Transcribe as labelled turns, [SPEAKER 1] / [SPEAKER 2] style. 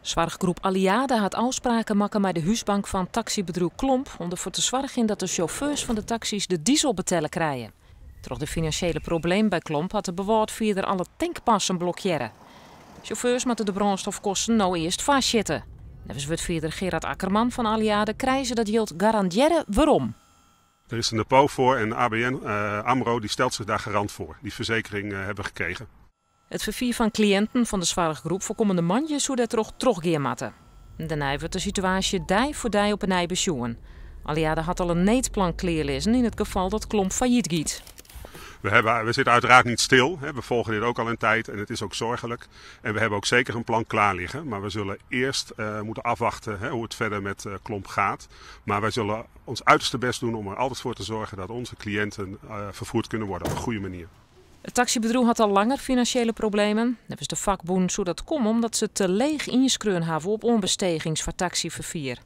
[SPEAKER 1] Soarchgroep Alliade hat ôfspraken makke mei de húsbank fan taksybedriuw Klomp om derfoar te soargjen dat de sjauffeurs fan de taksys de diesel betelle krije. Troch de finansjele problemen by Klomp hat de bewâldfierder alle tankpassen blokkearre. Sjauffeurs moatte de brânstofkosten no earst foarsjitte. Neffens wurdfierder Gerard Akkerman fan Alliade krije se dat jild garandearre werom.
[SPEAKER 2] Er is een depot voor en ABN AMRO die stelt zich daar garant voor. Die verzekering hebben we gekregen.
[SPEAKER 1] It ferfier fan kliïnten fan de soarchgroep foar kommende moandei soe dêrtroch trochgean moatte. Dêrnei wurdt de situaasje dei foar dei op 'e nij besjoen. Alliade hat al in needplan klearlizzen yn it gefal dat Klomp fallyt giet.
[SPEAKER 2] We zitten uiteraard niet stil. Hè. We volgen dit ook al een tijd en het is ook zorgelijk. En we hebben ook zeker een plan klaar liggen. Maar we zullen eerst moeten afwachten, hè, hoe het verder met Klomp gaat. Maar wij zullen ons uiterste best doen om er altijd voor te zorgen dat onze cliënten vervoerd kunnen worden op een goede manier.
[SPEAKER 1] It taksybedriuw hat al langer finansjele problemen. Neffens de fakbûn soe dat komme omdat se te leech ynskreaun hawwe op oanbestegings foar taksyferfier.